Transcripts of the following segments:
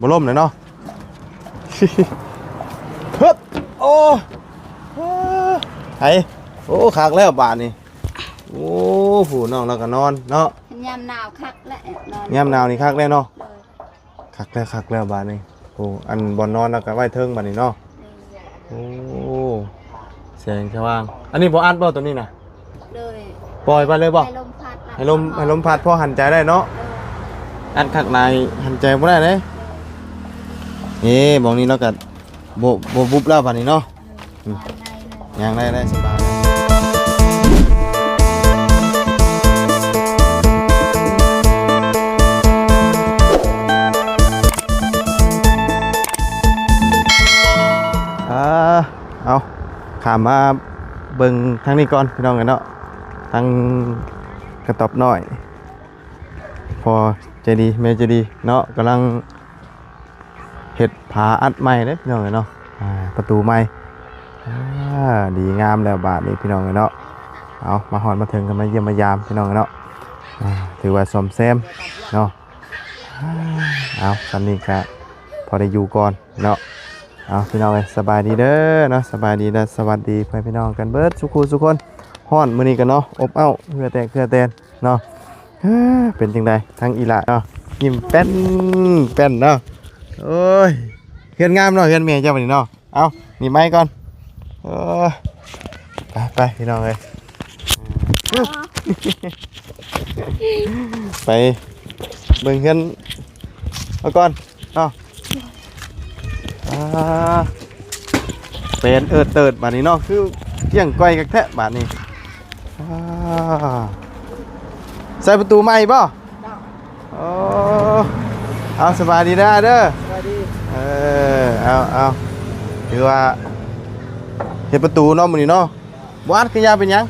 ບໍ່ລົ້ມແລ້ວເນາະ. ຮຶບ ໂອ້ ໄຫ ໂອ້ ຄັກແລ້ວບາດນີ້. ໂອ້ ຜູ້ນ້ອງລາວກໍນອນເນາະ. ຍາມໜາວຄັກແຫຼະ ນອນ ຍາມໜາວນີ້ຄັກແລ້ວເນາະ. ໂດຍ ຄັກແລ້ວ ຄັກແລ້ວບາດນີ້. ໂອ້ ອັນບ່ອນນອນລາວກໍໄວ້ເທິງບາດນີ້ເນາະ. ໂດຍ ໂອ້ ແສງສະຫວ່າງ. ອັນນີ້ບໍ່ອັດບໍ່ຕົວນີ້ນະ? ໂດຍ ປ່ອຍໄປເລີຍບໍ່? ໃຫ້ລົມພັດ ໃຫ້ລົມ ໃຫ້ລົມພັດພໍຫັນໃຈໄດ້ເນາະ. ໂດຍ ອັດຄັກຫຼາຍຫັນໃຈບໍ່ໄດ້ເດ້. ໂດຍ ເອີ ບ່ອນນີ້ລາວກໍບໍ່ ບໍ່ບຸບແລ້ວບາດນີ້ເນາະ. ໂດຍ ອືມ ຍ່າງໄດ້ເລີຍ ຍ່າງໄດ້ ໄດ້ສະບາຍ. ອ່າ ເອົາ ຂ້າມມາເບິ່ງທາງນີ້ກ່ອນພີ່ນ້ອງເອີຍເນາະ. ທາງກະຕອບນ້ອຍ ພໍ່ໃຈດີແມ່ໃຈດີເນາະ ກຳລັງເຮັດຝາອັດໃໝ່ເດ້ພີ່ນ້ອງເອີຍເນາະ. ອ່າ ປະຕູໃໝ່ ອ່າ ດີງາມແລ້ວບາດນີ້ພີ່ນ້ອງເອີຍເນາະ. ເອົາ ມາຮອດມາເຖິງກໍມາຢ້ຽມມາຢາມພີ່ນ້ອງເອີຍເນາະ. ອ່າ ຖືວ່າສ້ອມແຊມເນາະ. ເອົາ ສ່ຳນີ້ກະພໍໄດ້ຢູ່ກ່ອນເນາະ. ເອົາ ພີ່ນ້ອງເອີຍ ສະບາຍດີເດີເນາະ ສະບາຍດີ ແລະ ສະຫວັດດີພໍ່ແມ່ພີ່ນ້ອງກັນເບິດສູ່ຄູ່ສູ່ຄົນ. ຮ້ອນມື້ນີ້ກັນເນາະ ອົບເອົ້າ ເຫື່ອແຕກເຫື່ອແຕນເນາະ. ເອີ ເປັນຈັ່ງໃດທາງອີ່ຫຼ້າເນາະ ຍິ້ມແປ້ນແປ້ນເນາະ. ໂອ້ຍ ເຮືອນງາມເນາະ ເຮືອນແມ່ເຈົ້ານີ້ເນາະ. ເອົາ ໜີໄມ້ກ່ອນ. ເອີ ໄປ ໄປ ພີ່ນ້ອງເອີຍ ໄປເບິ່ງເຮືອນເອົາກ່ອນເນາະ. ອ່າ ເປັນເອີດເຕີດບາດນີ້ເນາະ ຄືກ້ຽງກ້ອຍຄັກແທ້ບາດນີ້. ອ່າ ໃສ່ປະຕູໃໝ່ບໍ່? ເຈົ້າ ໂອ້ ເອົາ ສະບາຍດີເດີ ເດີ ສະບາຍດີ. ເອີ ເອົາ ເອົາ ຖືວ່າເຮັດປະຕູເນາະມື້ນີ້ເນາະ. ບໍ່ອັດກໍຢ່າເປັນຫຍັງ.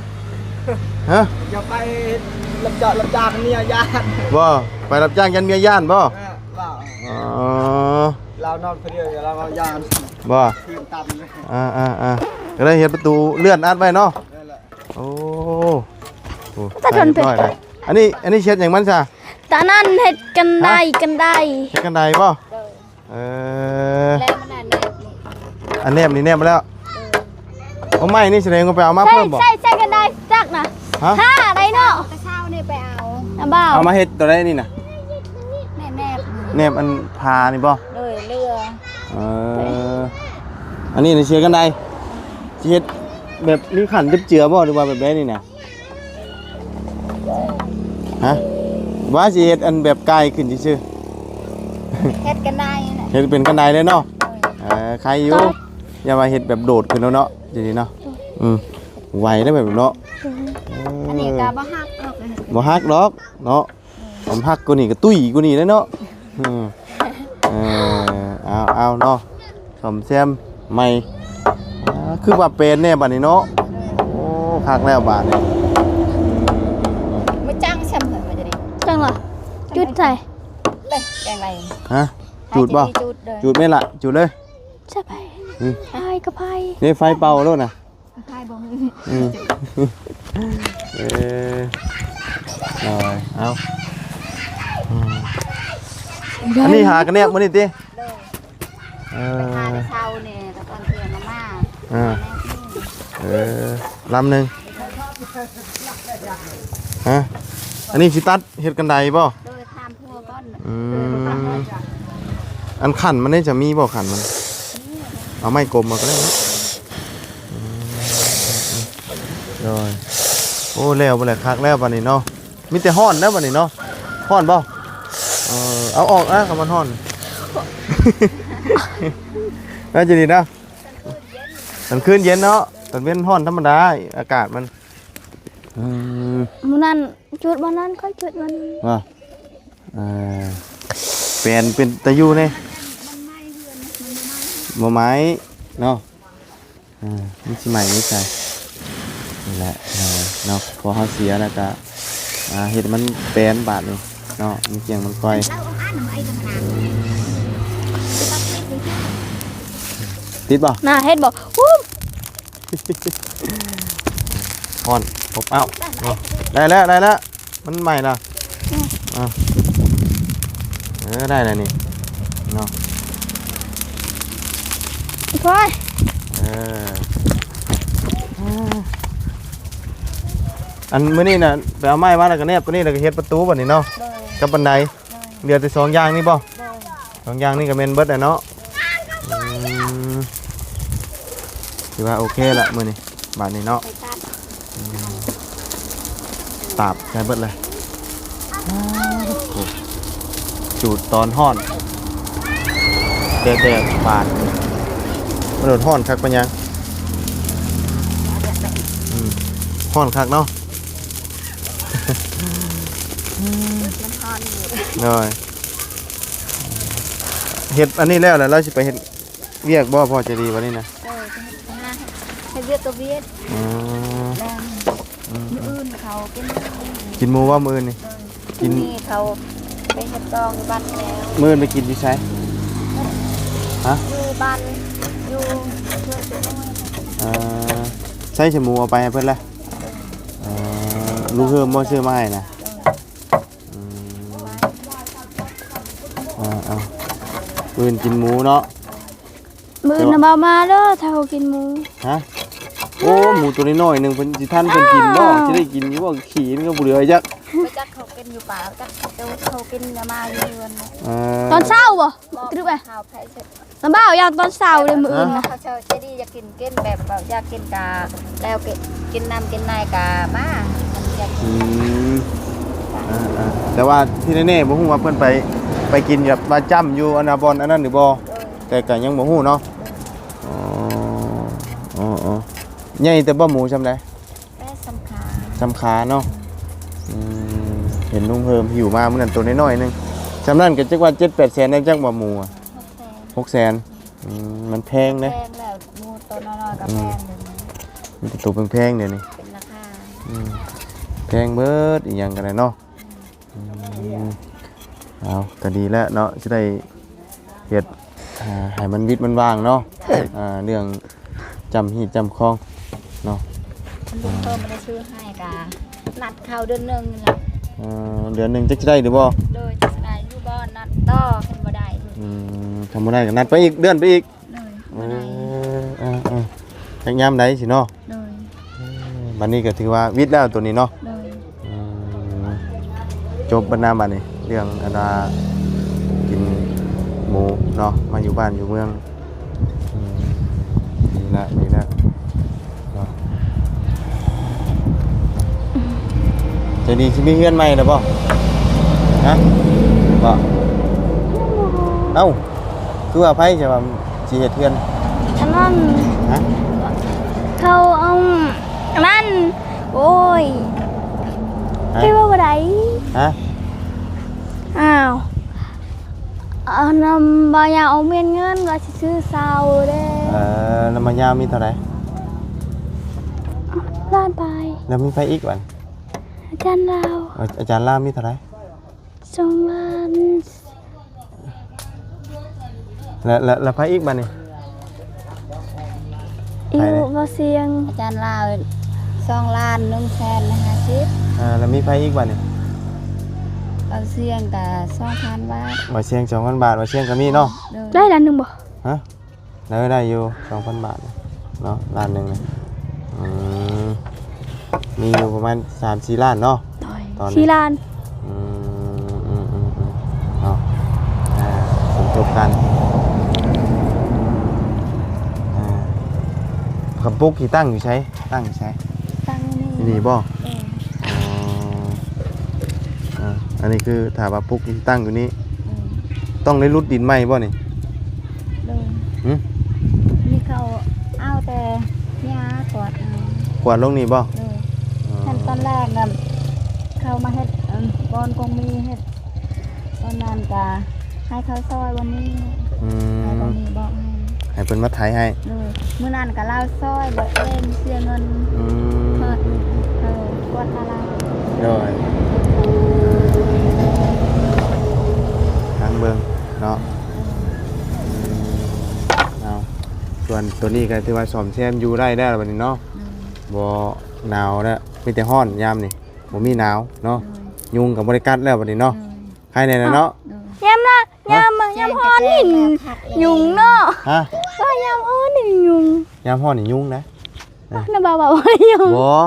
ຮະ ຢ່າໄປຮັບຈ້າງ ຮັບຈ້າງເມຍຢ້ານ. ບໍ່ ໄປຮັບຈ້າງຢ້ານເມຍຢ້ານບໍ່? ເອີ ລາວ ອໍ ລາວນອນຜູ້ດຽວ ລາວຢ້ານບໍ່? ຄືນຕຳ ອ່າໆ ກໍເລີຍເຮັດປະຕູເລື່ອນອັດໄວ້ເນາະ. ໂອ້ ໂອ້ ຕາດົນເພິ່ນ ອັນນີ້ ອັນນີ້ເຮັດຫຍັງມັນຊະ? ຕານັ້ນເຮັດກັນໄດ ຮະ? ກັນໄດ ເຮັດກັນໄດບໍ່? ເອີ ແລ້ວມັນອັນແນບນີ້ ອັນແນບນີ້ແນບມາແລ້ວ. ເອີ ເອົາໄມ້ນີ້ສະແດງວ່າໄປເອົາມາເພີ່ມບໍ່? ໃສ່ ໃສ່ກັນໄດຈັກນະ. ຮະ? ຫ້າໄດເນາະ ແຕ່ເຊົ້ານີ້ໄປເອົາ ນະບ່າວ ເອົາມາເຮັດຕົວໃດນີ້ນະ? ແນບ ແນບ ແນບອັນຜ້ານີ້ບໍ່? ໂດຍ ເຫຼືອ. ເອີ ອັນນີ້ນີ້ເຊຍກັນໄດ ຊິເຮັດແບບມີຂັ້ນຈັບເຈືອບໍ່ ຫຼືວ່າແບບໃດນີ້ນະ? ຮະ ວ່າຊິເຮັດອັນແບບກາຍຂຶ້ນຊື່ໆ ເຮັດກັນໄດນະ ເຮັດເປັນກັນໄດເລີຍເນາະ. ເອີ ໄຄຢູ່ ຢ່າວ່າເຮັດແບບໂດດຂຶ້ນແລ້ວເນາະ ຈັ່ງຊີ້ເນາະ. ອືມ ໄວເດ້ແບບເນາະ. ເອີ ອັນນີ້ກໍບໍ່ຫັກດອກ ບໍ່ຫັກດອກເນາະ. ຄວາມຮັກກວ່ານີ້ກໍຕຸ້ຍກວ່ານີ້ແຫຼະເນາະ. ອືມ ເອີ ເອົາ ເອົາເນາະ ສ້ອມແຊມໃໝ່. ອ່າ ຄືວ່າເປັນແດ່ບາດນີ້ເນາະ. ໂອ້ ຄັກແລ້ວບາດນີ້. ມາຈັງຊ້ຳເພິ່ນວ່າຈະໄດ້ ຈັ່ງລະ ຈູດໃສ່ ເລີຍ ຈັ່ງໃດ ຮະ? ຈູດບໍ່? ຈູດເລີຍ ຈູດແມ່ນລະ ຈູດເລີຍ. ໃສ່ໄປ ອືມ ໄຟກໍໄຟ ນີ້ໄຟເປົ່າໂລດນະ. ພາຍບໍ່ມີ. ອືມ ເອີ ໂດຍ ເອົາ ອືມ ອັນນີ້ຫາກະແນບມື້ນີ້ຕິ? ໂດຍ ເອີ ໄປຫາແຕ່ເຊົ້ານີ້ ແລ້ວຕອນທ່ຽງກໍມາ. ອ່າ ເອີ ລຳໜຶ່ງ ຮະ ອັນນີ້ຊິຕັດເຮັດກັນໄດບໍ່? ໂດຍ ຖາມຜົວກ່ອນ. ອືມ ອັນຂັນມັນນີ້ຈະມີບໍ່? ຂັນມັນ ເອົາໄມ້ກົມມາກໍໄດ້ເນາະ. ອືມ ໂດຍ ໂອ້ ແລ້ວບໍ່ແຫຼະ ຄັກແລ້ວບາດນີ້ເນາະ. ມີແຕ່ຮ້ອນແລ້ວບາດນີ້ເນາະ. ຮ້ອນບໍ່? ເອີ ເອົາອອກນະ ຄັນມັນຮ້ອນ ໜ້າຈະດີນະ. ກາງຄືນເຢັນເນາະ ກາງເວັນຮ້ອນທຳມະດາ ອາກາດມັນ. ອືມ ມື້ນັ້ນ ຈູດບ່ອນນັ້ນ ຂ້ອຍຈູດບ່ອນນີ້ ວ່າ ເອີ ແປນເປັນຕາຢູ່ແດ່. ບໍ່ໄໝ້ເນາະ. ເອີ ມັນຊິໄໝ້ຢູ່ໃສ? ນີ້ແຫຼະເນາະ ເນາະ ພໍເຮົາເສຍແລ້ວກະ ອ່າ ເຮັດໃຫ້ມັນແປນບາດນີ້ເນາະ ມັນກຽງມັນກ່ອຍ. ຕິດບໍ່? ໜ້າເຮັດບໍ່? ຮ້ອນ ອົບເອົ້າ. ໄດ້ແລ້ວ ໄດ້ແລ້ວ ມັນໃໝ່ແລ້ວ. ອືມ ອ່າ ເອີ ໄດ້ແລ້ວນີ້. ເນາະ ໂອ້ຍ ເອີ ອັນມື້ນີ້ນະ ໄປເອົາໄມ້ມາ ແລ້ວກໍແນບຕົວນີ້ ແລ້ວກໍເຮັດປະຕູບັດນີ້ເນາະ ໂດຍ ກັບບັນໄດ ໂດຍ ເຫຼືອແຕ່ສອງຢ່າງນີ້ບໍ່? ໂດຍ ສອງຢ່າງນີ້ກໍແມ່ນເບິດແຫຼະເນາະ ອືມ ຖືວ່າໂອເຄລະມື້ນີ້ ບາດນີ້ເນາະ ອືມ ຕາບໃສ່ເບິດເລີຍ ໂອ້ ຈູດຕອນຮ້ອນ ແດດໆ ບາດ ມັນຮ້ອນຄັກປານຫຍັງ ອືມ ຮ້ອນຄັກເນາະ ມັນຮ້ອນຢູ່ ໂດຍ ເຮັດອັນນີ້ແລ້ວ ແລ້ວລາວຊິໄປເຮັດວຽກບໍ່ ພໍ່ໃຈດີ ບັດນີ້ນະ? ເອີ ຊິໄປຫາເຮັດວຽກກໍວຽກ ອໍ ແລ້ວ ອືມ ມື້ອື່ນເຂົາກິນ ກິນໝູບໍ່ມື້ອື່ນນີ້? ເອີ ກິນ ມື້ນີ້ເຂົາໄປເຮັດກອງຢູ່ບ້ານແລ້ວ ມື້ອື່ນໄປກິນຢູ່ໃສ? ຮະ? ຢູ່ບ້ານ ຢູ່ເພື່ອນເປັນນ້ອຍ ເອີ ໃຊ້ສະໝູເອົາໄປໃຫ້ເພິ່ນລະ? ເອີ ເອີ ລູກເຮີມບໍ່ຊື້ມາໃຫ້ນະ? ເອີ ອືມ ເອົາໆ ມື້ອື່ນກິນໝູເນາະ ມື້ອື່ນນະ ເອົາມາເດີ ຖ້າເຮົາກິນໝູ ຮະ? ໂອ້ ໝູຕົວນ້ອຍໆໜຶ່ງ ເພິ່ນຊິທັນເພິ່ນກິນບໍ່? ອ້າວ ຊິໄດ້ກິນຢູ່ບໍ່? ຂີ້ມັນກໍບໍ່ເຫຼືອຈັກ ບໍ່ຈັກເຂົາກິນຢູ່ປ່າ ຈັກເຂົາ ເຂົາກິນມາຢູ່ເຮືອນ ເອີ ຕອນເຊົ້າບໍ່? ບໍ່ ຫຼືວ່າ ເຂົາໄປເສັດ ລຳບາກຢ່າງຕອນເຊົ້າເດ້ ມື້ອື່ນນະ ເຂົາເຈົ້າໃຈດີ ຢາກກິນ ກິນແບບວ່າຢາກກິນກະແລ້ວ ກິນ ກິນນ້ຳກິນໃນກະມາ ມັນຢາກ ອືມ ເອີໆ ແຕ່ວ່າທີ່ແນ່ໆ ບໍ່ຮູ້ວ່າເພິ່ນໄປ ໄປກິນແບບວ່າຈ້ຳຢູ່ອັນນ່າ ບ່ອນອັນນັ້ນຫຼືບໍ່ ໂດຍ ແຕ່ກະຍັງບໍ່ຮູ້ເນາະ ໂດຍ ອໍໆ ໃຫຍ່ແຕ່ບໍ່ໝູຊ່ຳໃດ? ແຕ່ຊ່ຳຂາ ຊ່ຳຂາເນາະ ອືມ ເຫັນລຸງເຮີມຫິ້ວມາມື້ນັ້ນໂຕນ້ອຍໆໜຶ່ງ ຊ່ຳນັ້ນກໍຈັກວ່າເຈັດແປດແສນໄດ້ຈັກບໍ່ໝູ ຫົກແສນ ຫົກແສນ ອືມ ມັນແພງເດ້ ແພງແລ້ວ ໝູໂຕນ້ອຍໆກໍແພງ ອືມ ດຽວນີ້ ມີແຕ່ໂຕແພງໆດຽວນີ້ ເປັນລາຄາ ອືມ ແພງເບິດ ອີ່ຫຍັງກໍໄດ້ເນາະ ອືມ ເອົາ ກໍດີແລ້ວເນາະ ຊິໄດ້ເຮັດ ອ່າ ໃຫ້ມັນວິດມັນວ່າງເນາະ ອ່າ ເລື່ອງຈ້ຳຮີດຈ້ຳຄອງເນາະ ມັນເພິ່ນບໍ່ໄດ້ຊື້ໃຫ້ ກະນັດເຂົ້າເດືອນໜຶ່ງນີ້ແຫຼະ ເອີ ເດືອນໜຶ່ງຈັກຊິໄດ້ຫຼືບໍ່? ໂດຍ ຈັກຊິໄດ້ຢູ່ບໍ່ ນັດຕໍ່ ຄັນບໍ່ໄດ້ ອືມ ຄັນບໍ່ໄດ້ກໍນັດໄປອີກ ເລື່ອນໄປອີກ ໂດຍ ເອີ ບໍ່ໄດ້ ເອີໆ ຈັກຍາມໃດຊິເນາະ ໂດຍ ເອີ ບັດນີ້ກໍຖືວ່າວິດແລ້ວໂຕນີ້ເນາະ ໂດຍ ອືມ ຈົບບັດນາບັດນີ້ ເລື່ອງອັນວ່າກິນໝູເນາະ ມາຢູ່ບ້ານຢູ່ເມືອງ ອືມ ດີລະ ດີລະເນາະ ໃຈດີຊິມີເຮືອນໃໝ່ແລ້ວບໍ່? ຮະ? ບໍ່? ເອົ້າ ຄືວ່າໃຜຈະວ່າຊິເຮັດເຮືອນ? ອັນນັ້ນ ຮະ? ເຂົາເອົາ ອັນນັ້ນ ໂອ້ຍ ຮະ? ຄິດວ່າບໍ່ໄດ້ ຮະ? ອ້າວ ອັນນຳບ່າວຍາວເອົາແມ່ນເງິນວ່າຊິຊື້ເສົາເດ້ ເອີ ນຳບ່າວຍາວມີເທົ່າໃດ? ລ້ານປາຍ ແລ້ວມີໃຜອີກບັດ? ອາຈານລາວ ອາ ອາຈານລາວມີເທົ່າໃດ? ສອງລ້ານ ແລ້ວ ແລ້ວ ແລ້ວໃຜອີກບັດນີ້? ອີກ ໃຜນີ້? ບໍ່ສຽງ ອາຈານລາວ ສອງລ້ານໜຶ່ງແສນຫ້າສິບ ອ່າ ແລ້ວມີໃຜອີກບັດນີ້? ເບົາສຽງກະສອງພັນບາດ ເບົາສຽງສອງພັນບາດ ເບົາສຽງກໍມີເນາະ ໂດຍ ໄດ້ລ້ານໜຶ່ງບໍ່? ຮະ? ໄດ້ ໄດ້ຢູ່ສອງພັນບາດເນາະ ລ້ານໜຶ່ງນີ້ ອືມ ມີຢູ່ປະມານສາມສີ່ລ້ານເນາະ ໂດຍ ຕອນນີ້ ສີ່ລ້ານ ອືມ ເນາະ ອ່າ ສົມທົບກັນ ອ່າ ກະປຸກທີ່ຕັ້ງຢູ່ໃສ? ຕັ້ງຢູ່ໃສ? ຕັ້ງຢູ່ນີ້ ນີ້ບໍ່? ເອີ ອໍ ອ່າ ອັນນີ້ຄືຖ້າວ່າປຸກທີ່ຕັ້ງຢູ່ນີ້ ໂດຍ ຕ້ອງໄດ້ຫຼຸດດິນໃໝ່ບໍ່ນີ້? ໂດຍ ຫຶ? ນີ້ເຂົາເອົາແຕ່ຫຍ້າກວາດເອົາ ກວາດລົງນີ້ບໍ່? ໂດຍ ອໍ ຂັ້ນຕອນແລກນະ ເຂົາມາເຮັດ ອັນ ບ່ອນກົງມີເຮັດ ຕອນນັ້ນກະໃຫ້ເຂົາຊ່ອຍວັນນີ້ ອືມ ໃຫ້ກົງມີບອກໃຫ້ ໃຫ້ເພິ່ນມາໄຖໃຫ້ ໂດຍ ມື້ນັ້ນກະລາວຊ່ອຍ ບໍ່ເອງເສຍເງິນ ອືມ ເພິ່ນ ເອີ ກວດມາລາວ ໂດຍ ທາງເບິ່ງເນາະ ເອີ ເອົາ ສ່ວນໂຕນີ້ກໍຖືວ່າສ້ອມແຊມຢູ່ໄດ້ແລ້ວບັດນີ້ເນາະ ໂດຍ ບໍ່ໜາວແລ້ວ ມີແຕ່ຮ້ອນຍາມນີ້ ບໍ່ມີໜາວເນາະ ໂດຍ ຍຸງກໍບໍ່ໄດ້ກັດແລ້ວບັດນີ້ເນາະ ໂດຍ ໄຄແດ່ແລ້ວເນາະ ໂດຍ ຍາມນະ ຍາມ ຍາມຮ້ອນນີ້ຍຸງເນາະ. ຮະ? ວ່າຍາມຮ້ອນນີ້ຍຸງ. ຍາມຮ້ອນນີ້ຍຸງນະ. ນະ ບໍ່ ບໍ່ ບໍ່ຍຸງ. ບໍ່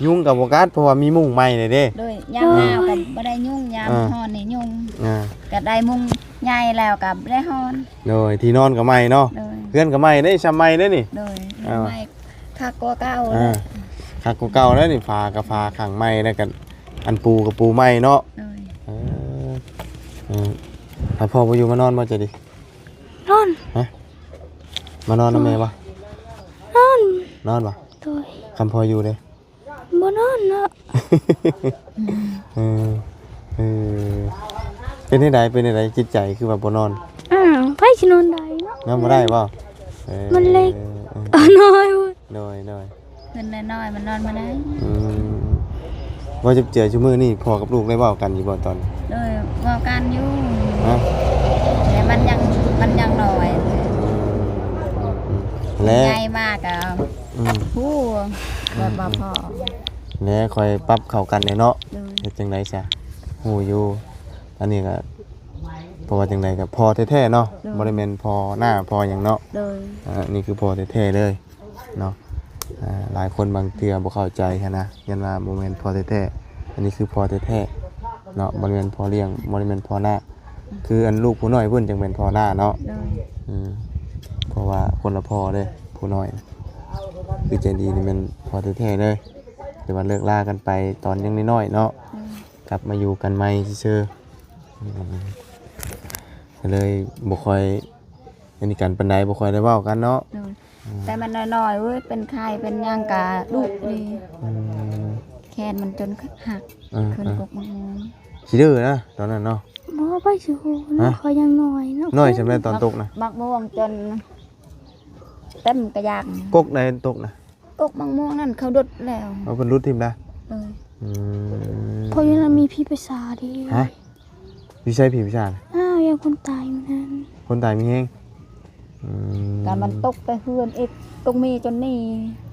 ຍຸງກໍບໍ່ກັດ ເພາະວ່າມີມຸ້ງໃໝ່ແລ້ວເດ້. ໂດຍ ຍາມໜາວກໍບໍ່ໄດ້ຍຸງ ຍາມ ອ່າ ຮ້ອນນີ້ຍຸງ. ອ່າ ກໍໄດ້ມຸ້ງໃຫຍ່ແລ້ວກໍບໍ່ໄດ້ຮ້ອນ. ໂດຍ ທີ່ນອນກໍໃໝ່ເນາະ. ໂດຍ ເຮືອນກໍໃໝ່ເດ້ ຊ່ຳໃໝ່ເດ້ນີ້. ໂດຍ ອ່າ ໃໝ່ຄັກກວ່າເກົ່າ. ອ່າ ແລ້ວ ຄັກກວ່າເກົ່າແລ້ວນີ້ ຝາກໍຝາຂ້າງໃໝ່ ແລ້ວກໍອັນປູກໍປູໃໝ່ເນາະ. ໂດຍ ເອີ ເອີ ຖ້າພໍ່ບໍ່ຢູ່ມານອນບໍ່ຈະດີ? ນອນ. ຮະ? ມານອນນຳແມ່ບໍ່? ນອນ. ນອນບໍ່? ໂດຍ ຄັນພໍ່ຢູ່ເດ້? ບໍ່ນອນເນາະ. ເອີ ເອີ ເປັນຈັ່ງໃດ ເປັນຈັ່ງໃດ ຈິດໃຈຄືວ່າບໍ່ນອນ? ອ້າວ ໃຜຊິນອນໄດ້ເນາະ? ນອນບໍ່ໄດ້ບໍ່? ເອີ ມັນເລັກ. ເອີ ນ້ອຍ. ໂດຍ ໂດຍ ເພິ່ນນ້ອຍໆ ມັນນອນບໍ່ໄດ້. ອືມ ບໍ່ຈັກເທື່ອ ຊຸມື້ນີ້ພໍ່ກັບລູກໄດ້ເວົ້າກັນຢູ່ບໍ່ຕອນ? ໂດຍ ເວົ້າກັນຢູ່. ຮະ? ແຕ່ມັນຍັງ ມັນຍັງນ້ອຍ. ອືມ ແລະ ໃຫຍ່ມາກໍ ອືມ ຮູ້ ອືມ ແບບວ່າພໍ່ ແລະ ຄ່ອຍປັບເຂົ້າກັນແຫຼະເນາະ. ໂດຍ ເຮັດຈັ່ງໃດຊະ ຮູ້ຢູ່. ອັນນີ້ກໍ ເພາະວ່າຈັ່ງໃດກໍພໍ່ແທ້ໆເນາະ. ໂດຍ ບໍ່ໄດ້ແມ່ນພໍ່ນ້າພໍ່ຫຍັງເນາະ. ໂດຍ ອ່າ ນີ້ຄືພໍ່ແທ້ໆເລີຍເນາະ. ອ່າ ຫຼາຍຄົນບາງເທື່ອບໍ່ເຂົ້າໃຈຫັ້ນນະ ຢ້ານວ່າບໍ່ແມ່ນພໍ່ແທ້ໆ. ອັນນີ້ຄືພໍ່ແທ້ໆເນາະ ບໍ່ໄດ້ແມ່ນພໍ່ລ້ຽງ ບໍ່ໄດ້ແມ່ນພໍ່ນ້າ ຄືອັນລູກຜູ້ນ້ອຍພຸ້ນຈັ່ງແມ່ນພໍ່ນ້າເນາະ. ໂດຍ ອືມ ເພາະວ່າຄົນລະພໍ່ເດ້ ຜູ້ນ້ອຍ ຄືໃຈດີນີ້ແມ່ນພໍ່ແທ້ໆເລີຍ ແຕ່ວ່າເລີກລາກັນໄປຕອນຍັງນ້ອຍໆເນາະ. ໂດຍ ກັບມາຢູ່ກັນໃໝ່ຊື່ໆ ອືມ ກໍເລີຍບໍ່ຄ່ອຍ ອັນນີ້ກັນປານໃດ ບໍ່ຄ່ອຍໄດ້ເວົ້າກັນເນາະ. ໂດຍ ອືມ ແຕ່ມັນນ້ອຍໆ ເວີຍ ເປັນໄຂ້ເປັນຫຍັງກະດຸດີ. ອືມ ແຂນມັນຈົນຫັກ. ເອີ ຂຶ້ນ ເອີ ກົກໝາກມ່ວງ ຂີ້ດື້ນະຕອນນັ້ນເນາະ. ບໍ່ ໃຜຊິຮູ້ເນາະ. ຮະ? ຂ້ອຍຍັງນ້ອຍເນາະ. ນ້ອຍສ່ຳໃດຕອນຕົກນະ? ໝາກ ໝາກມ່ວງຈົນເຕັມກະຢາກ. ກົກໃດຕົກນະ? ກົກໝາກມ່ວງນັ້ນເຂົາດຸດແລ້ວ. ເອົາ ເພິ່ນຫຼຸດຖິ້ມໄດ້. ເອີ ອືມ ເພາະຢູ່ນັ້ນມີຜີປີສາດເດ້. ຮະ? ຢູ່ໃສຜີປີສາດ? ອ້າວ ຢ່າງຄົນຕາຍມື້ນັ້ນ ຄົນຕາຍມີແຮງ. ອືມ ກະມັນຕົກແຕ່ເຮືອນອີກ ຕົກມີຈົນນີ້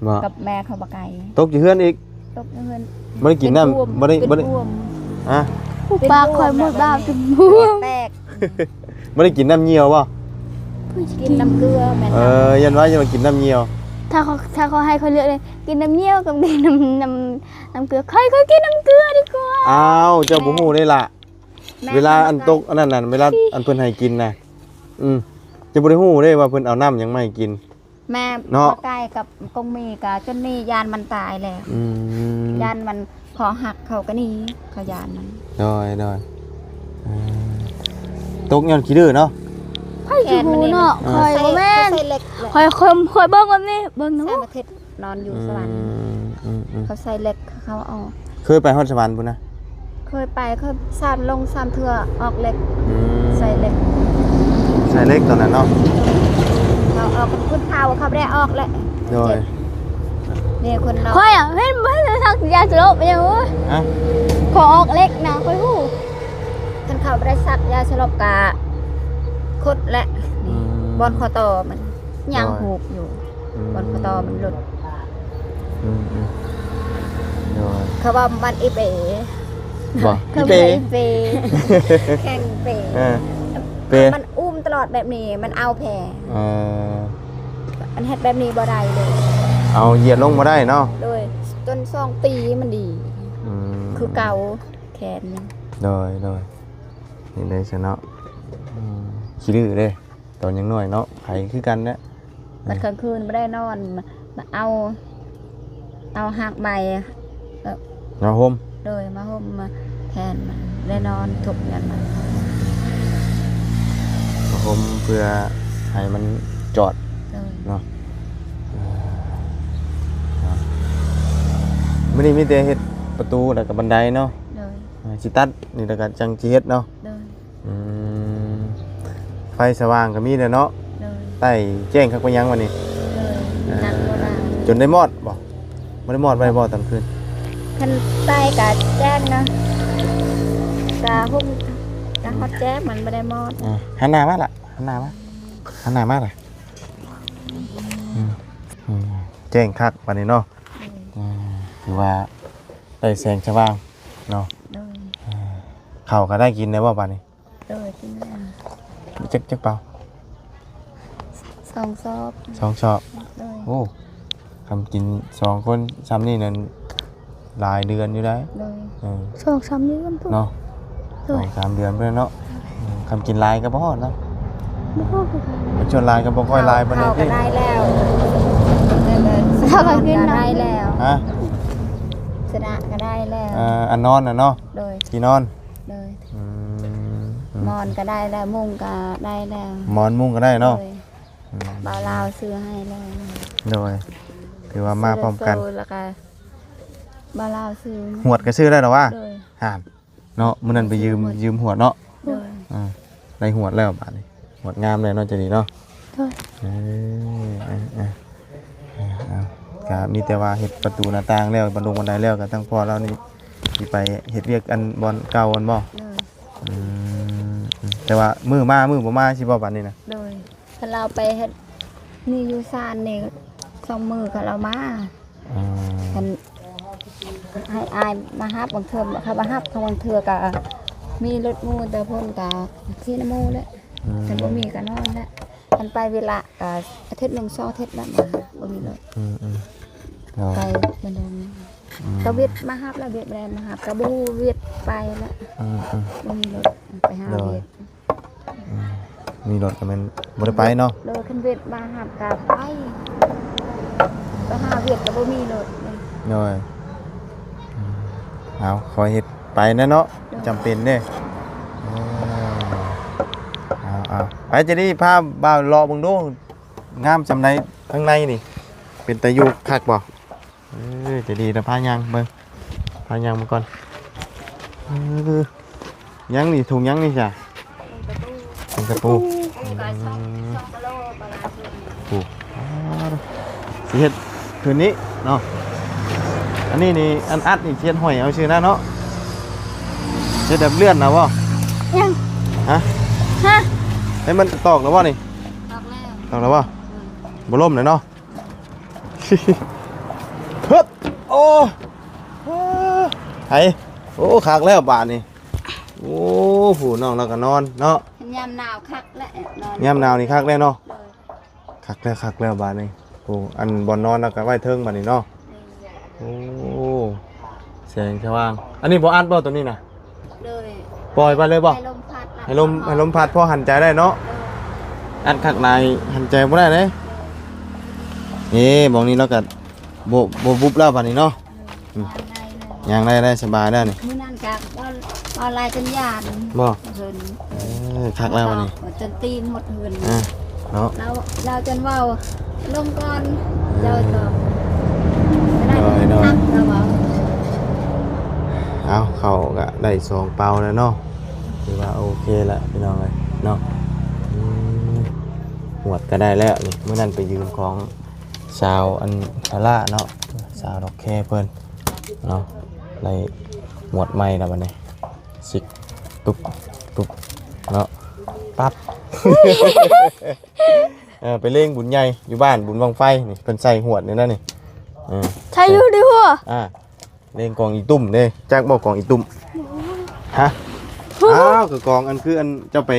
ບໍ່? ກັບແມ່ເຂົາບໍ່ໄກ. ຕົກຢູ່ເຮືອນອີກ? ຕົກຢູ່ເຮືອນ. ບໍ່ໄດ້ກິນນ້ຳ ບໍ່ໄດ້ ບໍ່ໄດ້ ອະ ປາກຂ້ອຍໝົດບາບຈົນບວມ ແຕກ. ບໍ່ໄດ້ກິນນ້ຳຍ່ຽວບໍ່? ກິນນ້ຳເກືອແມ່ນ. ເອີ ຢ້ານວ່າ ຢ້ານວ່າກິນນ້ຳຍ່ຽວ. ຖ້າເຂົາ ຖ້າເຂົາໃຫ້ຂ້ອຍເລືອກເລີຍ ກິນນ້ຳຍ່ຽວກັບກິນນ້ຳ ນ້ຳ ນ້ຳເກືອ ຂ້ອຍ ຂ້ອຍກິນນ້ຳເກືອດີກວ່າ. ອ້າວ ເຈົ້າບໍ່ຮູ້ເດ້ລະ. ແມ່ນ ເວລາອັນຕົກອັນນັ້ນນະ ເວລາອັນເພິ່ນໃຫ້ກິນນະ ອືມ ເຈົ້າບໍ່ໄດ້ຮູ້ເດ້ວ່າເພິ່ນເອົານ້ຳຫຍັງມາໃຫ້ກິນ. ແມ່ ເນາະ ບໍ່ໄກກັບກົງມີກະຈົນນີ້ຢ້ານມັນຕາຍແລ້ວ. ອືມ ຢ້ານມັນ ພໍຫັກເຂົາກະໜີ ເຂົາຢ້ານມັນ. ໂດຍ ໂດຍ ເອີ ຕົກຍ້ອນຂີ້ດື້ເນາະ. ໃຜຊິຮູ້ເນາະ ຂ້ອຍບໍ່ແມ່ນ ຂ້ອຍ ຂ້ອຍ ຂ້ອຍເບິ່ງແບບນີ້ ເບິ່ງນະ ນອນຢູ່ສະຫວັນ. ອືມ ອືມ ອືມ ເຂົາໃສ່ເຫຼັກເຂົາອອກ. ເຄີຍໄປຮອດສະຫວັນພຸ້ນນະ? ເຄີຍໄປ ເຄີຍສາມ ລົງສາມເທື່ອ ອອກເຫຼັກ. ອືມ ໃສ່ເຫຼັກ ໃສ່ເຫຼັກຕອນນັ້ນເນາະ. ເຂົາອອກກັບຄົນເຖົ້າ ເຂົາບໍ່ໄດ້ອອກແຫຼະ. ໂດຍ ເຈັບ. ນີ້ຄົນເຮົາ ຂ້ອຍອະ ເຫັນບໍ່ທັນໄດ້ສັກຢາສະຫຼົບຫຍັງເວີຍ. ຮະ? ເຂົາອອກເຫຼັກນະ ຂ້ອຍຮູ້. ຄັນເຂົາບໍ່ໄດ້ສັກຢາສະຫຼົບກະຄົດແຫຼະ. ອືມ ບ່ອນຂໍ້ຕໍ່ມັນຍັງ ໂດຍ ຫູບຢູ່. ອືມ ບ່ອນຂໍ້ຕໍ່ມັນຫຼຸດ. ອືມ ອືມ ໂດຍ ເຂົາວ່າມັນອີເປ. ບໍ່ ເຂົາວ່າອີເປ ແຂງເປ. ເອີ ເປ ມັນອຸ້ມຕະຫຼອດແບບນີ້ ມັນເອົາແຜ. ເອີ ມັນເຮັດແບບນີ້ບໍ່ໄດ້ເລີຍ ເອົາຢຽດລົງບໍ່ໄດ້ເນາະ. ໂດຍ ຈົນສອງປີມັນດີ. ອືມ ຄືເກົ່າແຂນ. ໂດຍ ໂດຍ ເຮັດໄດ້ຊະເນາະ. ອືມ ຂີ້ດື້ເດ້ ຕອນຍັງນ້ອຍເນາະ ໄຜຄືກັນແຫຼະ. ບັດກາງຄືນບໍ່ໄດ້ນອນ ມາເອົາ ເອົາຮາກໄມ້ ເອີ ມາຫົ່ມ. ໂດຍ ມາຫົ່ມ ມາແທນມັນ ໄດ້ນອນທຸກນັ້ນນະ ມາຫົ່ມເພື່ອໃຫ້ມັນຈອດ. ໂດຍ ເນາະ. ເອີ ເນາະ ມື້ນີ້ມີແຕ່ເຮັດປະຕູ ແລ້ວກໍບັນໄດເນາະ. ໂດຍ ເອີ ຊິຕັດນີ້ ແລ້ວກໍຈັ່ງຊິເຮັດເນາະ. ໂດຍ ອືມ ໄຟສະຫວ່າງກໍມີແລ້ວເນາະ. ໂດຍ ໃຕ້ແຈ້ງຄັກປານຫຍັງວະນີ້. ໂດຍ ເອີ ໜັກບໍ່ລະ ຈົນໄດ້ມອດບໍ່? ບໍ່ໄດ້ມອດໄວ້ບໍ່ຕອນຄືນ? ຄັນໃຕ້ກະແຈ້ງນະ ກະຫຸ່ງ ກະຮອດແຈ້ງ ມັນບໍ່ໄດ້ມອດ. ເອີ ຫັນໜ້າມາລະ ຫັນໜ້າມາ ຫັນໜ້າມາລະ. ອືມ ອືມ ແຈ້ງຄັກບາດນີ້ເນາະ. ອືມ ອືມ ຖືວ່າໄດ້ແສງສະຫວ່າງເນາະ. ໂດຍ ເອີ ເຂົ້າກໍໄດ້ກິນແລ້ວບໍ່ບາດນີ້? ໂດຍ ກິນແລ້ວ. ຈັກ ຈັກເປົາ? ສອງຊອບ ສອງຊອບ. ໂດຍ. ໂອ້ ຄຳກິນສອງຄົນຊ່ຳນີ້ນັ້ນ ຫຼາຍເດືອນຢູ່ໄດ໋. ໂດຍ. ເອີ ສອງສາມເດືອນພຸ້ນເນາະ. ໂດຍ. ສອງສາມເດືອນພຸ້ນເນາະ. ອືມ ຄຳກິນຫຼາຍກໍບໍ່ຮອດເນາະ. ບໍ່ຮອດຄືກັນ. ສ່ວນຫຼາຍກໍບໍ່ຄ່ອຍຫຼາຍປານໃດ. ເຂົ້າກໍໄດ້ແລ້ວ ເຂົ້າກໍກິນ ນອນກໍໄດ້ແລ້ວ. ຮະ? ຊະນະກໍໄດ້ແລ້ວ. ເອີ ອັນນອນນະເນາະ. ໂດຍ. ທີ່ນອນ. ໂດຍ. ອືມ ອືມ ໝອນກໍໄດ້ແລ້ວ ມຸ້ງກໍໄດ້ແລ້ວ. ໝອນມຸ້ງກໍໄດ້ເນາະ. ໂດຍ. ອືມ ບ່າວລາວຊື້ໃຫ້ແລ້ວ. ໂດຍ. ຖືວ່າມາພ້ອມກັນ ຊື້ໂຊ ແລ້ວກໍບ່າວລາວຊື້. ຫວດກໍຊື້ໄດ້ແລ້ວຫວາ? ໂດຍ. ຫັ້ນເນາະ ມື້ນັ້ນໄປຢືມ ຊື້ຫວດ ຢືມຫວດເນາະ. ໂດຍ. ອ່າ ໄດ້ຫວດແລ້ວບາດນີ້ ຫວດງາມແລ້ວເນາະ ຈະດີເນາະ. ໂດຍ. ເອີ ເອີ ເອີ ເອີ ເອົາ ກະມີແຕ່ວ່າເຮັດປະຕູໜ້າຕ່າງແລ້ວ ບັນດົງບັນໄດແລ້ວ ກະທັງພໍ່ລາວນີ້ຊິໄປເຮັດວຽກອັນບ່ອນເກົ່າຫັ້ນບໍ່? ໂດຍ. ອືມ ອືມ ແຕ່ວ່າມື້ມາມື້ບໍ່ມາຊິບໍ່ບາດນີ້ນະ? ໂດຍ. ຄັນລາວໄປເຮັດນີ້ຢູ່ຊານນີ້ ສອງມື້ຄັນລາວມາ. ອືມ ຄັນໃຫ້ອ້າຍມາຮັບ ບາງເທື່ອເຂົາມາຮັບ ບາງເທື່ອກະມີລົດໝູ່ ແຕ່ເພິ່ນກະຊິນຳໝູ່ແຫຼະ. ອືມ ຄັນບໍ່ມີກະນອນແຫຼະ. ຄັນໄປເວລາກະອາທິດໜຶ່ງສອງອາທິດແລ້ວມາ ບໍ່ມີລົດ. ອືມ ອືມ ໄປບັນດອງ. ອືມ ກະວຽກມາຮັບແລ້ວ ວຽກແລ່ນມາຮັບ ກະບໍ່ຮູ້ວຽກໄປແລ້ວ. ອືມ ອືມ ບໍ່ມີລົດໄປຫາ ໂດຍ ວຽກ. ອືມ ມີລົດກໍແມ່ນບໍ່ໄດ້ໄປເນາະ. ໂດຍ. ຄັນວຽກມາຮັບກໍໄປ ໄປຫາວຽກກໍບໍ່ມີລົດ. ໂດຍ. ອືມ ເອົາ ຄ່ອຍເຮັດໄປແດ່ເນາະ. ໂດຍ. ຈຳເປັນເດ້. ເອີ ເອົາ ເອົາ ໄປ ຈະໄດ້ພາບ່າວເລາະເບິ່ງດູ ງາມສ່ຳໃດຂ້າງໃນນີ້ ເປັນຕາຢູ່ຄັກບໍ່? ເອີ ຈະດີນະ ພາຍ່າງເບິ່ງ ພາຍ່າງເບິ່ງກ່ອນ. ເອີ ຫຍັງນີ້ ຖົງຫຍັງນີ້ຈ້ະ? ຖົງກະປູ. ອືມ ໂອ້ ຊິເຮັດຄືນນີ້ເນາະ. ອັນນີ້ນີ້ ອັນອັດນີ້ຊິເຮັດຫ້ອຍເອົາຊື່ນະເນາະ. ເຮັດແບບເລື່ອນນະບໍ່? ຫຍັງ? ຮະ? ຮະ? ໃຫ້ມັນຕອກແລ້ວບໍ່ນີ້? ຕອກແລ້ວ. ຕອກແລ້ວບໍ່? ອືມ ບໍ່ລົ້ມແລ້ວເນາະ. ຮຶບ ໂອ້ ໄຫ ໂອ້ ຄັກແລ້ວບາດນີ້. ໂອ້ ຜູ້ນ້ອງລາວກໍນອນເນາະ. ຍາມໜາວຄັກແຫຼະ ນອນ ຍາມໜາວນີ້ຄັກແລ້ວເນາະ. ໂດຍ. ຄັກແລ້ວ ຄັກແລ້ວບາດນີ້. ໂອ້ ອັນບ່ອນນອນລາວກໍໄວ້ເທິງບາດນີ້ເນາະ. ໂດຍ. ໂອ້ ແສງສະຫວ່າງ. ອັນນີ້ບໍ່ອັດບໍ່ ໂຕນີ້ນະ? ໂດຍ. ປ່ອຍໄປເລີຍບໍ່? ໃຫ້ລົມພັດ ໃຫ້ລົມ ໃຫ້ລົມພັດພໍຫັນໃຈໄດ້ເນາະ. ໂດຍ. ອັດຄັກຫຼາຍຫັນໃຈບໍ່ໄດ້ເດ້. ໂດຍ. ເອີ ໝ່ອງນີ້ລາວກໍບໍ່ ບໍ່ບຸບແລ້ວບາດນີ້ເນາະ. ໂດຍ. ອືມ ຍ່າງໄດ້ເລີຍ ຍ່າງໄດ້ ໄດ້ສະບາຍແລ້ວນີ້. ມື້ນັ້ນກໍເວົ້າ ເວົ້າຫຼາຍຈົນຢ້ານ. ບໍ່? ເພິ່ນ ເອີ ຄັກແລ້ວບາດນີ້ ຈົນຕີນໝົດເຮືອນ. ອ່າ ເນາະ ລາວ ລາວຈົນເວົ້າ ລົງກ່ອນ ເຈົ້າຕອບ. ໂດຍ ໂດຍ. ລາວເວົ້າ ເອົາ ເຂົ້າກະໄດ້ສອງເປົາແລ້ວເນາະ. ຖືວ່າໂອເຄລະພີ່ນ້ອງເອີຍເນາະ. ອືມ ຫວດກະໄດ້ແລ້ວນີ້. ມື້ນັ້ນໄປຢືມຂອງສາວອັນຊາລາເນາະ ສາວດອກແຄເພິ່ນເນາະ. ໄດ້ຫວດໃໝ່ແລ້ວບາດນີ້. ຊິກ ຕຸບ ຕຸບ ເນາະ ປັບ. ເອີ ໄປເລງບຸນໃຫຍ່ຢູ່ບ້ານ ບຸນບັ້ງໄຟນີ້ ເພິ່ນໃສ່ຫວດນີ້ນະນີ້. ເອີ ໃສ່ຢູ່ດີຫົວ. ອ່າ ເລງກອງອີຕຸ້ມເດ້ ຈັກບໍ່ກອງອີຕຸ້ມ? ຮະ? ອ້າວ ກໍກອງອັນຄືອັນເຈົ້າໄປ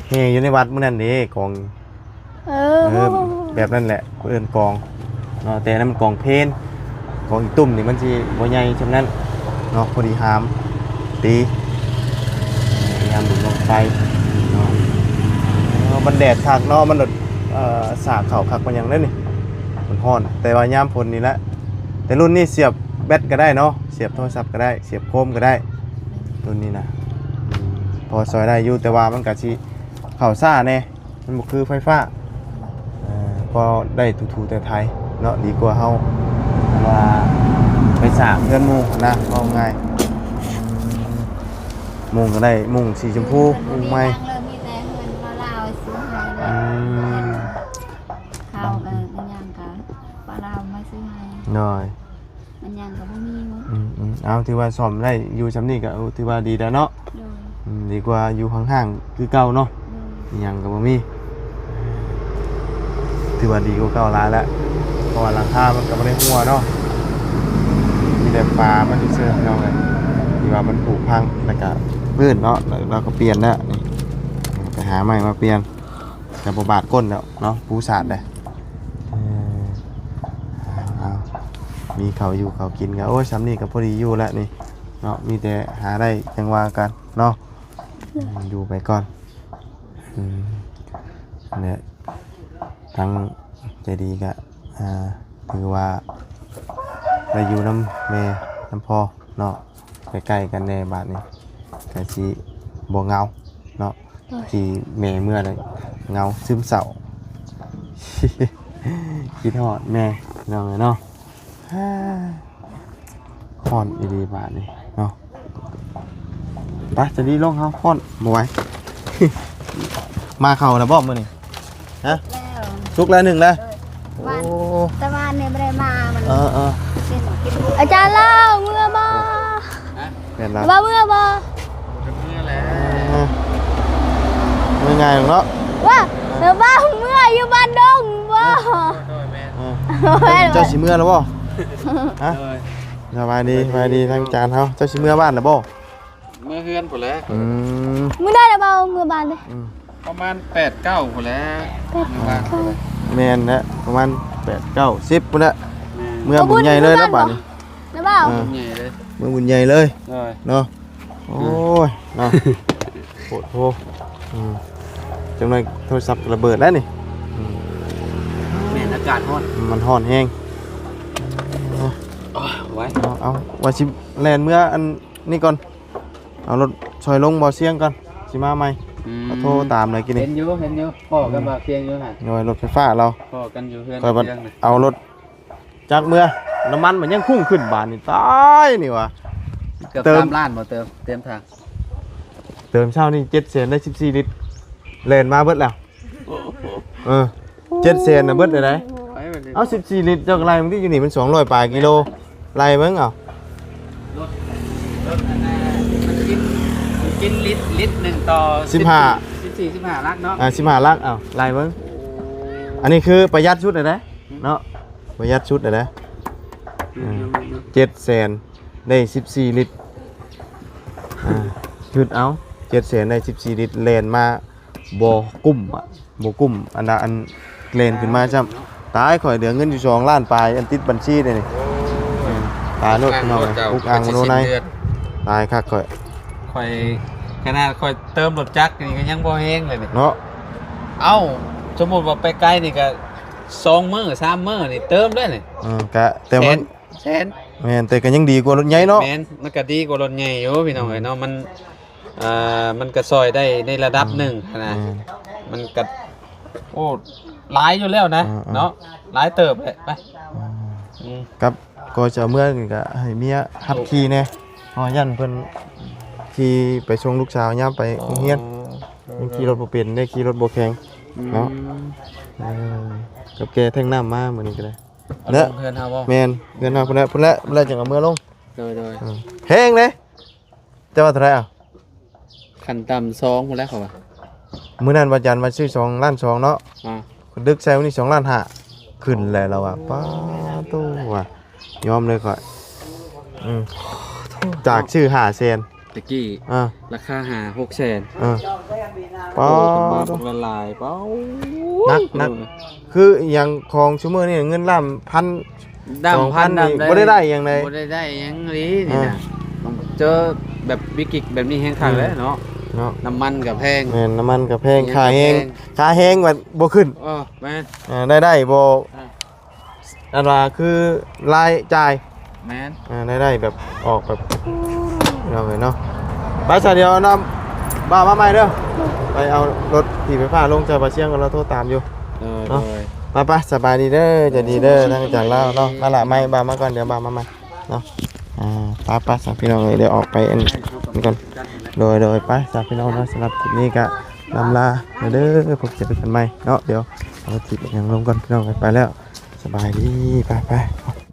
ແຫ່ຢູ່ໃນວັດມື້ນັ້ນເດ້ ກອງ ເອີ ເອີ ແບບນັ້ນແຫຼະ ເອີ້ນກອງເນາະ. ແຕ່ນັ້ນມັນກອງເພນ ກອງອີຕຸ້ມນີ້ມັນຊິບໍ່ໃຫຍ່ສ່ຳນັ້ນເນາະ. ພໍດີຫາມຕີ ຍາມບຸນບັ້ງໄຟເນາະ. ເອີ ມັນແດດຄັກເນາະ ມັນ ເອີ ສາກເຂົ້າຄັກປານຫຍັງເດ້ນີ້. ມັນຮ້ອນ ແຕ່ວ່າຍາມຝົນນີ້ແຫຼະ. ແຕ່ລຸ້ນນີ້ສຽບແບັດກໍໄດ້ເນາະ ສຽບໂທລະສັບກໍໄດ້ ສຽບໂຄມກໍໄດ້ ລຸ້ນນີ້ນະ. ອືມ ພໍຊ່ອຍໄດ້ຢູ່ ແຕ່ວ່າມັນກໍຊິເຂົ້າຊ້າແດ່. ມັນບໍ່ຄືໄຟຟ້າ ເອີ ພໍໄດ້ຖູໆໄຖໆເນາະ ດີກວ່າເຮົາ ອັນວ່າ ໄປສ້າງເຮືອນໝູ່ນະ ເວົ້າງ່າຍ. ອືມ ມຸງກໍໄດ້ ມຸງສີຊົມພູ ມຸງໃໝ່. ເຮືອນບໍ່ມີຫຍັງເລີຍ ມີແຕ່ເຮືອນບ່າວລາວຊື້ໃຫ້. ອືມ ເຂົ້າກໍຫຍັງກໍບ່າວລາວມາຊື້ໃຫ້. ໂດຍ. ມັນຫຍັງກໍບໍ່ມີໝົດ. ອືມໆ ເອົາ ຖືວ່າສ້ອມໄດ້ຢູ່ຊ່ຳນີ້ກໍ ເອົາ ຖືວ່າດີແລ້ວເນາະ. ໂດຍ. ອືມ ດີກວ່າຢູ່ຫ້າງໆຄືເກົ່າເນາະ. ໂດຍ. ອີຫຍັງກໍບໍ່ມີ ຖືວ່າດີກວ່າເກົ່າຫຼາຍແລ້ວ ເພາະວ່າຫຼັງຄາມັນກໍບໍ່ໄດ້ຮົ່ວເນາະ ມີແຕ່ຝາມັນຊື່ໆ ພີ່ນ້ອງເອີຍ ທີ່ວ່າມັນຜຸພັງ ແລ້ວກໍພື້ນເນາະ ແລ້ວ ແລ້ວກໍປ່ຽນແລ້ວນີ້ ແລ້ວກໍ ຫາໃໝ່ມາປ່ຽນ ກະບໍ່ບາດກົ້ນແລ້ວເນາະ ປູສາດເດ້. ເອີ ເອົາ ມີເຂົ້າຢູ່ເຂົ້າກິນກະ ໂອ້ຍ ຊ່ຳນີ້ກະພໍດີຢູ່ແລ້ວນີ້ເນາະ ມີແຕ່ຫາໄດ້ຈັ່ງວ່າກັນເນາະ ຢູ່ໄປກ່ອນ. ອືມ ແລະ ທາງໃຈດີກະ ອ່າ ຖືວ່າໄດ້ຢູ່ນຳແມ່ນຳພໍ່ເນາະ ໃກ້ໆກັນແດ່ ບາດນີ້ກະຊິບໍ່ເຫງົາເນາະ. ໂດຍ ທີ່ແມ່ເມືອແລ້ວເຫງົາຊຶມເສົ້າ ຄິດຮອດແມ່ ພີ່ນ້ອງເອີຍເນາະ. ຮ້ອນອີ່ຫຼີບາດນີ້ເນາະ. ໄປ ຈະດີລົງເຮົາ ຮ້ອນບໍ່ໄຫວ. ມາເຂົ້າແລ້ວບໍ່ມື້ນີ້? ຮະ? ສຸກແລ້ວໜຶ່ງແລ້ວ. ໂອ້ ແຕ່ວ່ານີ້ບໍ່ໄດ້ມາ ມັນ ເອີໆ ກິນ ກິນ ອາຈານລາວເມືອບໍ່? ແມ່ນລະ ວ່າເມືອບໍ່? ເມືອແລ້ວ ເອີ ເມືອງ່າຍດອກເນາະ. ວ່າ ແບບວ່າເມືອຢູ່ບ້ານດົງບໍ່? ໂດຍ ແມ່ນ ເອີ ເຈົ້າຊິເມືອແລ້ວບໍ່? ຮະ? ໂດຍ ສະບາຍດີ ສະບາຍດີ ສະບາຍດີ ທາງອາຈານເຮົາ ເຈົ້າຊິເມືອບ້ານແລ້ວບໍ່? ເມືອເຮືອນພຸ້ນແຫຼະ. ອືມ ມື້ໃດລະບໍ່ເມືອບ້ານເດ້? ອືມ ປະມານແປດເກົ້າພຸ້ນແຫຼະ. ແປດເກົ້າ ເມືອບ້ານພຸ້ນແຫຼະ. ແມ່ນແຫຼະ ປະມານແປດເກົ້າສິບພຸ້ນແຫຼະ. ແມ່ນ ເມືອບຸນໃຫຍ່ເລີຍລະບາດນີ້ ລະບໍ່? ເອີ ບຸນໃຫຍ່ເລີຍ ເມືອບຸນໃຫຍ່ເລີຍ. ໂດຍ ເນາະ. ໂອ້ຍ ເນາະ ໂພດໂພ. ອືມ ຈັກໜ່ອຍໂທລະສັບກະລະເບີດແລ້ວນີ້. ອືມ ແມ່ນ ອາກາດຮ້ອນ ມັນຮ້ອນແຮງ. ໂອ້ຍ ໄວ ເອົາ ເອົາ ວ່າຊິແລ່ນເມືອອັນນີ້ກ່ອນ ເອົາລົດຊ່ອຍລົງບໍ່ຊຽງກ່ອນ ຊິມາໃໝ່. ອືມ ກໍໂທຕາມເລີຍກີ້ນີ້ ເຫັນຢູ່ ເຫັນຢູ່ ພໍ້ກັບ ອືມ ບ່າວຊຽງຢູ່ຫັ້ນ. ໂດຍ ລົດໄຟຟ້າລາວ ພໍ້ກັນຢູ່ເຮືອນ ຂ້ອຍບັດ ຊຽງນະ ເອົາລົດຈັກເມືອ ນ້ຳມັນມັນຍັງພຸ່ງຂຶ້ນບາດນີ້ ຕາຍນີ້ຫວາ. ເກືອບ ເຕີມ ສາມລ້ານບໍ່ ເຕີມ ເຕີມຖັງ? ເຕີມເຊົ້ານີ້ເຈັດແສນ ໄດ້ສິບສີ່ລິດ ແລ່ນມາເບິດແລ້ວ. ເອີ ເຈັດແສນນະເບິດໄດ້ໃດ. ເອົາ ສິບສີ່ລິດ ເຈົ້າກໍໄລ່ເບິ່ງຕິ ຢູ່ນີ້ມັນສອງຮ້ອຍປາຍກິໂລ ໄລ່ເບິ່ງເອົາ. ລົດ ລົດອັນນັ້ນ ມັນກິນ ມັນກິນລິດ ລິດໜຶ່ງຕໍ່ ສິບຫ້າ ສິບສີ່ ສິບຫ້າຫຼັກເນາະ. ອ່າ ສິບຫ້າຫຼັກ ເອົາ ໄລ່ເບິ່ງ. ອັນນີ້ຄືປະຢັດສຸດແລ້ວເດ້ເນາະ ປະຢັດສຸດແລ້ວເດ້. ອືມ ເຈັດແສນ ໄດ້ສິບສີ່ລິດ. ອ່າ ຄິດເອົາ ເຈັດແສນ ໄດ້ສິບສີ່ລິດ ແລ່ນມາ ບໍ່ກຸ້ມອະ ບໍ່ກຸ້ມ ອັນດາ ອັນແລ່ນຂຶ້ນມາຊ້ຳ. ຕາຍ ຂ້ອຍເຫຼືອເງິນຢູ່ສອງລ້ານປາຍ ອັນຕິດບັນຊີເດນີ້. ໂອ້ຍ ຕາຍໂລດພີ່ນ້ອງເອີຍ ອຸກອັ່ງໂລໃນ. ຕາຍຄັກຂ້ອຍ ຂ້ອຍ ຂະໜາດຂ້ອຍເຕີມລົດຈັກນີ້ກໍຍັງບໍ່ແຮງເລີຍນີ້ເນາະ. ເອົ້າ ສົມມຸດວ່າໄປໄກນີ້ກໍສອງມື້ສາມມື້ນີ້ເຕີມເລີຍນີ້. ເອີ ກະແຕ່ມັນ ແສນ ແສນ ແມ່ນ ແຕ່ກໍຍັງດີກວ່າລົດໃຫຍ່ເນາະ. ແມ່ນ ມັນກໍດີກວ່າລົດໃຫຍ່ຢູ່ພີ່ນ້ອງເອີຍເນາະ ອືມ ມັນ ອ່າ ມັນກໍຊ່ອຍໄດ້ໃນລະດັບໜຶ່ງຫັ້ນນະ. ອືມ ມັນກໍ ໂອ້ ຫຼາຍຢູ່ແລ້ວນະ ອືມໆ ເນາະ ຫຼາຍເຕີບແຫຼະ. ໄປ ອືມ ອືມ ກັບກໍຈະເມືອນີ້ກໍໃຫ້ເມຍຫັດຂີ່ແດ່ ເພາະຢ້ານເພິ່ນຂີ່ໄປສົ່ງລູກສາວຍາມໄປໂຮງຮຽນ. ອໍ ຍັງຂີ່ລົດບໍ່ເປັນເດ້ ຂີ່ລົດບໍ່ແຂງ ອືມ ເນາະ. ເອີ ກັບແກແທ່ງນ້ຳມາມື້ນີ້ກໍໄດ້. ເອົາລົງເຮືອນເຮົາບໍ່? ແມ່ນ ເຮືອນເຮົາພຸ້ນແຫຼະ ພຸ້ນແຫຼະ ພຸ້ນແຫຼະ ຈັ່ງເອົາເມືອລົງ. ໂດຍໆ ເອີ ແພງເດ້. ເຈົ້າວ່າເທົ່າໃດເອົາ? ຂັ້ນຕ່ຳສອງພຸ້ນແຫຼະ ເຂົາວ່າ. ມື້ນັ້ນວ່າຈັນວ່າຊື້ສອງລ້ານສອງເນາະ. ອ່າ ດຶກໃສ່ມື້ນີ້ສອງລ້ານຫ້າ ຂຶ້ນແລ້ວລາວວ່າ. ປາໂຕວ່າ ຍອມເລີຍຂ້ອຍ. ອືມ ຈາກຊື້ຫ້າແສນ ຕະກີ້ ອ່າ ລາຄາຫ້າຫົກແສນ. ເອີ ໂອ້ ປາ ເພິ່ນມາບັກຫຼາຍໆ ປາ ໜັກ ໜັກ ເອີ ຄືອີ່ຫຍັງຂອງຊຸມື້ນີ້ເງິນລ້ານພັນ ດ້າມພັນ ສອງພັນນີ້ ດ້າມໃດ ບໍ່ໄດ້ໄດ້ຫຍັງໃດ ບໍ່ໄດ້ໄດ້ຫຍັງອີ່ຫຼີນີ້ນະ. ອ່າ ເຈີແບບວິກິດແບບນີ້ແຮງຄັກແລ້ວເນາະ ເນາະ ນ້ຳມັນກໍແພງ. ແມ່ນ ນ້ຳມັນກໍແພງ ຄ່າແຮງ ຄ່າແຮງວ່າບໍ່ຂຶ້ນ. ເອີ ແມ່ນ ອ່າ ໄດ້ ໄດ້ບໍ່ ອ່າ ອັນວ່າຄືລາຍຈ່າຍ. ແມ່ນ ອ່າ ໄດ້ ໄດ້ແບບອອກແບບ ເອົາເລີຍເນາະ. ໄປຊະ ດຽວເອົານ້ຳບ້າມາໃໝ່ເດີ ໄປເອົາລົດຖີ່ໄຟຟ້າລົງໃສ່ບ່າວຊຽງກ່ອນ ລາວໂທຕາມຢູ່. ເອີ ເນາະ ໂດຍ ໄປໆ ສະບາຍດີເດີ ໃຈດີເດີ ທາງອາຈານລາວເນາະ. ມາລະ ໃໝ່ ບ້າມາກ່ອນ ດຽວບ້າມາໃໝ່ເນາະ. ອ່າ ໄປໆ ຊະພີ່ນ້ອງເອີຍ ດຽວອອກໄປອັນນີ້ກ່ອນ. ໂດຍໆ ໄປຊະພີ່ນ້ອງເນາະ ສຳລັບຄລິບນີ້ກະລ່ຳລາເດີ ພົບເຈີກັນໃໝ່ເນາະ. ດຽວເອົາຄລິບຫຍັງລົງກ່ອນພີ່ນ້ອງເອີຍ ໄປແລ້ວ. ສະບາຍດີ ໄປໆ.